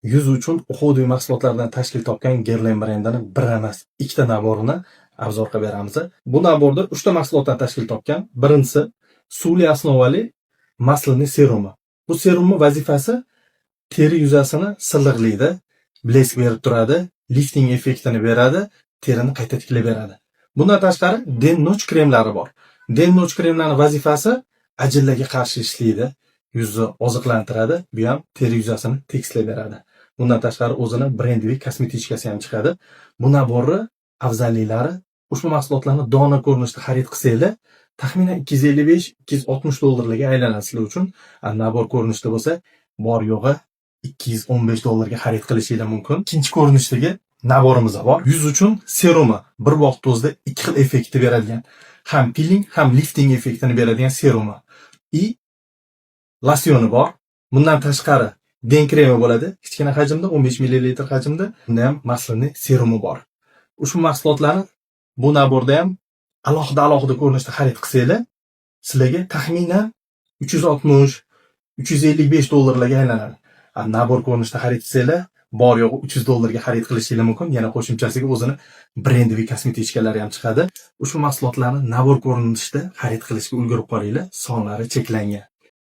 Yuz uchun уходовый mahsulotlardan tashkil topgan Guerlain brendini bir emas, ikkita набор ini обзор qilib beramiz. Bu набор da uchta mahsulotdan tashkil topgan. Birinchisi suvli основа li масляный serumi. Bu serumni vazifasi teri yuzasini silliqlaydi, блеск berib turadi, lifting effektini beradi, terini qayta tiklab beradi. Bundan tashqari день-ночь kremlari bor. День-ночь kremlarning vazifasi ajinlarga qarshi ishlaydi, yuzni oziqlantiradi, bu ham teri yuzasini tekislab beradi. Bundan tashqari o'zini брендовый косметичка si ham chiqadi. Bu набор ni afzalliklari: ushbu mahsulotlarni dona ko'rinishda xarid qilsanglar, taxminan 255-260 dollarlarga aylanadi sizlar uchun. Набор ko'rinishda bo'lsa, bor yo'g'i 215 dollarga xarid qilishinglar mumkin. Ikkinchi ko'rinishdagi набор imiz bor. Yuz uchun serumi, bir vaqt o'zida ikki xil effektni beradigan, ham piling, ham lifting effektini beradigan serumi и losyoni bor. Bundan tashqari день kremi bo'ladi, kichkina hajmda, 15 ml hajmda. Bunda ham масляный serumi bor. Ushbu mahsulotlarni bu набор da ham alohida alohida ko'rinishda xarid qilsanglar, sizlarga taxminan 360 355 dollarlarga aylanadi. Набор ko'rinishda xarid qilsanglar, bor yo'g'i 300 dollarga xarid qilishinglar mumkin. Yana qo'shimchasiga o'zini брендовый косметичка lari ham chiqadi. Ushbu mahsulotlarni набор ko'rinishda xarid qilishga ulgurib qolinglar, sonlari cheklangan.